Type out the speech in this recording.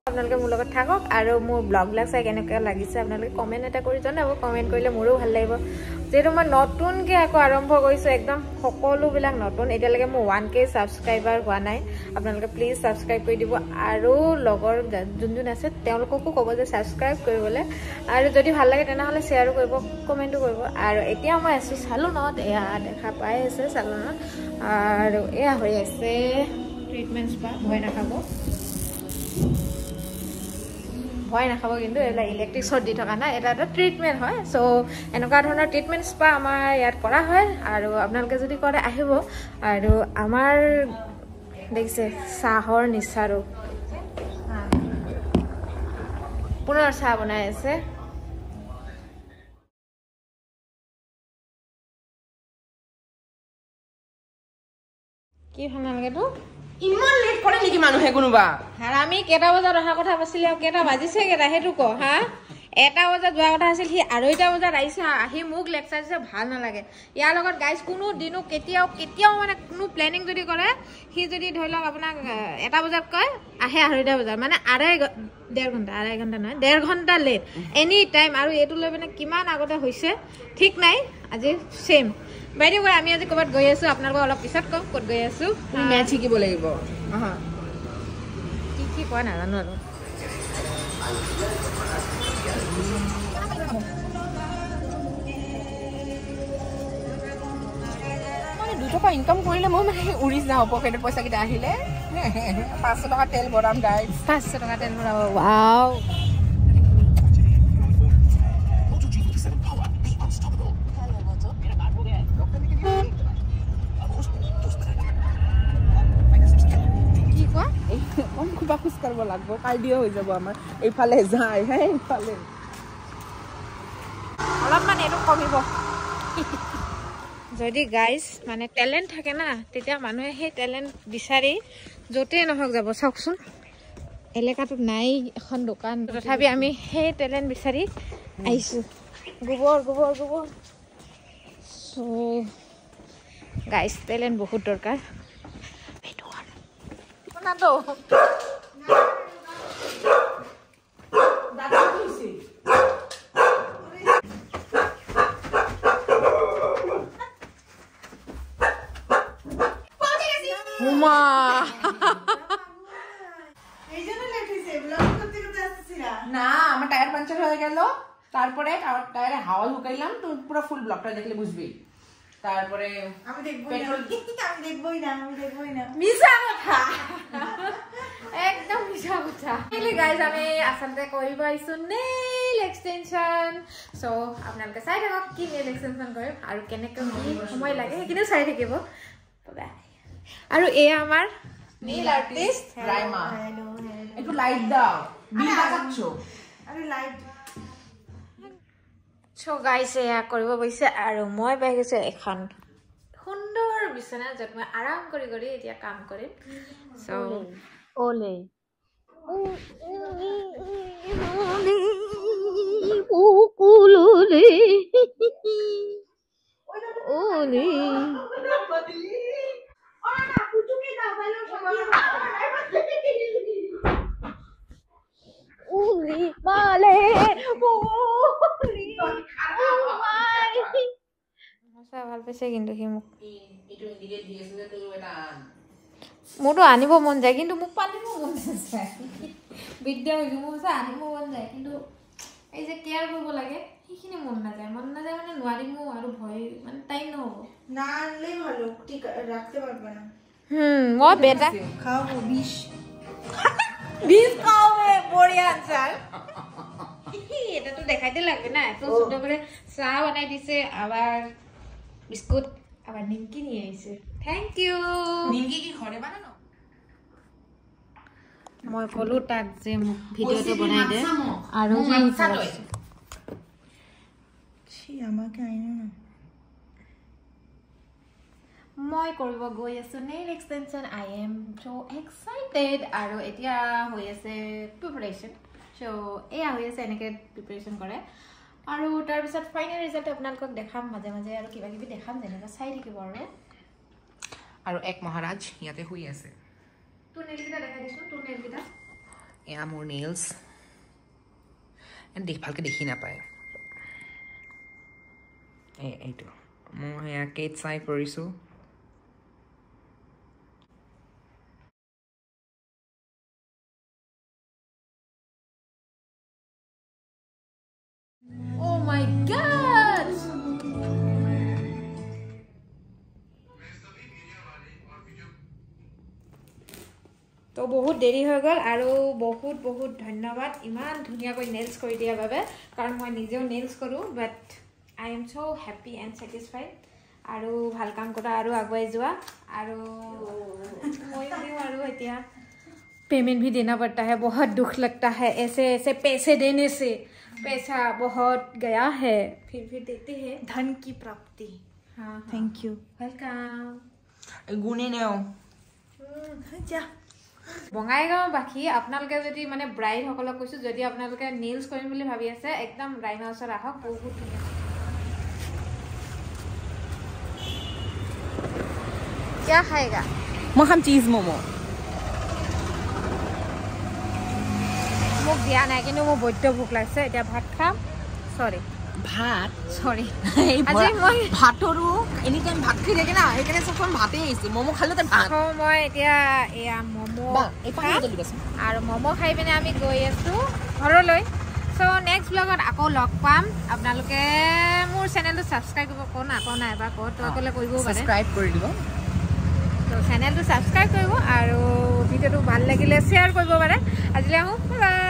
আপোনালোকে মোৰ লগত থাকক আৰু মোৰ ব্লগবিলাক চাই কেনেকুৱা লাগিছে আপোনালোকে কমেণ্ট এটা কৰি জনাব। কমেণ্ট কৰিলে মোৰো ভাল লাগিব, যিহেতু মই নতুনকৈ আকৌ আৰম্ভ কৰিছোঁ, একদম সকলোবিলাক নতুন। এতিয়ালৈকে মোৰ 1K subscriber হোৱা নাই। আপোনালোকে প্লিজ ছাবস্ক্ৰাইব কৰি দিব আৰু লগৰ যোন যোন আছে তেওঁলোককো ক'ব যে ছাবস্ক্ৰাইব কৰিবলৈ, আৰু যদি ভাল লাগে তেনেহ'লে শ্বেয়াৰো কৰিব, কমেণ্টো কৰিব। আৰু এতিয়া মই আছোঁ চালুনত, এয়া দেখা পাই আছে চালুনত, আৰু এয়া হৈ আছে ট্ৰিটমেণ্ট স্পা। ভয় নাখাব, ভয় নাখাব, কিন্তু এইবিলাক ইলেক্ট্ৰিক শ্বৰ্ট দি থকা নাই, এটা এটা ট্ৰিটমেণ্ট হয়। চ' এনেকুৱা ধৰণৰ ট্ৰিটমেণ্ট স্পা আমাৰ ইয়াত কৰা হয় আৰু আপোনালোকে যদি কৰে আহিব। আৰু আমাৰ দেখিছে চাহৰ নিচাৰো পুনৰ চাহ বনাই আছে। কি ভাল নালাগে তো? ইমান লেট কৰে নেকি মানুহে কোনোবা? আমি কেইটা বজাত অহা কথা পাছিলে আৰু কেইটা বাজিছে কেইটা সেইটো ক। হা, 1টা বজাত যোৱা কথা আছিল, সি 2:30 বজাত আহিছে, আহি মোক লেকচাৰ দিছে। ভাল নালাগে ইয়াৰ লগত গাইজ। কোনো দিনো কেতিয়াও কেতিয়াও মানে কোনো প্লেনিং যদি কৰে, সি যদি ধৰি লওক আপোনাক 1টা বজাত কয়, আহে 2:30 বজাত, মানে 1.5 ঘণ্টা, 2.5 ঘণ্টা নহয় 1.5 ঘণ্টা লেট এনি টাইম। আৰু এইটো লৈ মানে কিমান আগতে হৈছে ঠিক নাই, আজি ছেইম। বাইদেউ আমি আজি ক'ৰবাত গৈ আছোঁ, আপোনালোকক অলপ পিছত ক'ম ক'ত গৈ আছোঁ। মেথ শিকিব লাগিব। কি কি কোৱা নাজানো আৰু। মানে 2 টকা ইনকাম কৰিলে মই মানে উৰি যাওঁ, পকেটত পইচাকেইটা আহিলে 500 টকা তেল ভৰাম গাইজ। 500 টকা তেল ভৰাব, ৱাও। কম খোজ কাঢ়িব লাগিব, কাৰ্ডিঅ' হৈ যাব আমাৰ। এইফালে যায় হে, এইফালে অলপমান এইটো কমিব। যদি গাইজ মানে টেলেণ্ট থাকে না, তেতিয়া মানুহে সেই টেলেণ্ট বিচাৰি য'তেই নহওক যাব। চাওকচোন এলেকাটোত নাই এখন দোকান, তথাপি আমি সেই টেলেণ্ট বিচাৰি আহিছোঁ। গোবৰ গোবৰ গোবৰ। চ' গাইজ টেলেণ্ট বহুত দৰকাৰ। না আমার টায়ার পাঞ্চার হয়ে গেল, তারপরে টায়ারে হাওয়া ঢুকাইলাম, তো পুরো ফুল ব্লকটা দেখলে বুঝবি। তারপরে আমি দেখবই না, আমি দেখবই না, আমি দেখবই না, মিছা কথা, একদম মিছা কথা। গাইজ আমি আচলতে কৰিব আহিছোঁ নেইল এক্সটেনশ্যন। চ' আপোনালোকে চাই থাকক কি নেইল এক্সটেনশ্যন কৰিম আৰু কেনেকৈ কি সময় লাগে সেইখিনিও চাই থাকিব। আৰু এয়া আমাৰ নেইল আৰ্টিষ্ট ৰাইমা। একটু লাইট দাও, বিল লাগাচ্ছ। আৰে লাইট। চ' গাইজ এয়া কৰিব গৈছে আৰু মই পাই গৈছোঁ এখন সুন্দৰ বিচনা, য'ত মই আৰাম কৰি কৰি এতিয়া কাম কৰিম। চ' ওলে ওলে ভাল পাইছে কিন্তু সি মোক। মোৰতো আনিব মন যায়, কিন্তু মোক পালিব মন নাযায়। বিদ্যা হৈছে মোৰ সঁচা আনিব মন যায়, কিন্তু এই যে কেয়াৰ কৰিব লাগে সেইখিনি মন নাযায়। মন নাযায় মানে নোৱাৰিমো আৰু ভয়, মানে টাইম নহ'ব। না আনলেই ভালো, ঠিক ৰাখতে পারবে না। মই বেটা খাওয়াবো বিষ, বিষ খাওয়াবে। বঢ়িয়া আনসার। এটাতো দেখাইতে লাগবে না। এত সুন্দর করে চাহ বনাই দিছে, আবার বিস্কুট, আবার নিমকি নিয়ে আহিছে। Thank you. নিমকি কি ঘরে বানানো? মই ক'লো তাক যে মোক ভিডিঅ'টো বনাই দে, আৰু আমাকে আইনো না। মই কৰিব গৈ আছোঁ nail extension. I am so excited. আৰু এতিয়া হৈ আছে প্ৰিপেৰেশ্যন। চ' এয়া হৈ আছে, এনেকৈ প্ৰিপেৰেশ্যন কৰে। আৰু তাৰপিছত ফাইনেল ৰিজাল্ট আপোনালোকক দেখাম মাজে মাজে, আৰু কিবা কিবি দেখাম, যেনেকৈ চাই থাকিব। আৰু আৰু এক মহাৰাজ ইয়াতে শুই আছে। তোৰ নেইলকেইটা দেখাই দিছোঁ, তোৰ নেইলকেইটা। এয়া মোৰ নেইলছ, ভালকৈ দেখি নাপায়। এইটো মই এয়া কেট চাই কৰিছোঁ। Oh my God! তো বহুত দেৰি হৈ গ'ল আৰু বহুত বহুত ধন্যবাদ ইমান ধুনীয়াকৈ নেইলছ কৰি দিয়াৰ বাবে, কাৰণ মই নিজেও নেইলছ কৰোঁ, but I am so happy and satisfied. আৰু ভাল কাম কৰা আৰু আগুৱাই যোৱা, আৰু ময়ো দিওঁ। আৰু এতিয়া पेमेंट भी देना पड़ता है, बहुत दुख लगता है ऐसे ऐसे पैसे देने से, पैसा बहुत गया है, फिर भी देते हैं। धन की प्राप्ति। हाँ, thank you. Welcome. গুণে নেও যা। বঙাইগাঁওবাসী আপোনালোকে যদি মানে ব্ৰাইডসকলক কৈছোঁ, যদি আপোনালোকে নেইলছ কৰিম বুলি ভাবি আছে, একদম ৰাইমা ওচৰত আহক, বহুত ধুনীয়া। কিয়া খায়গা? মই খাম চিজ ম'ম'। মোক দিয়া নাই, কিন্তু মোৰ বৈদ্য ভোক লাগিছে, এতিয়া ভাত খাম। চৰি, ভাত, চৰি, আজি মই ভাতৰো এনি টাইম ভাত খাই থাকে না, সেইকাৰণে চবখন ভাতেই আহিছে। ম'ম' খালোঁ ভাত। মই এতিয়া এয়া ম'ম' আৰু ম'ম' খাই পিনে আমি গৈ আছোঁ ঘৰলৈ। চ' নেক্সট ব্লগত আকৌ লগ পাম। আপোনালোকে মোৰ চেনেলটো ছাবস্ক্ৰাইব কৰিব, কওঁ না, আকৌ নাই এবাৰ কওঁ, তই ক'লে কৰিবও পাৰে, ছাবস্ক্ৰাইব কৰি দিব। ত' চেনেলটো ছাবস্ক্ৰাইব কৰিব আৰু ভিডিঅ'টো ভাল লাগিলে শ্বেয়াৰ কৰিব পাৰে। আজিলৈ আহোঁ, বাই।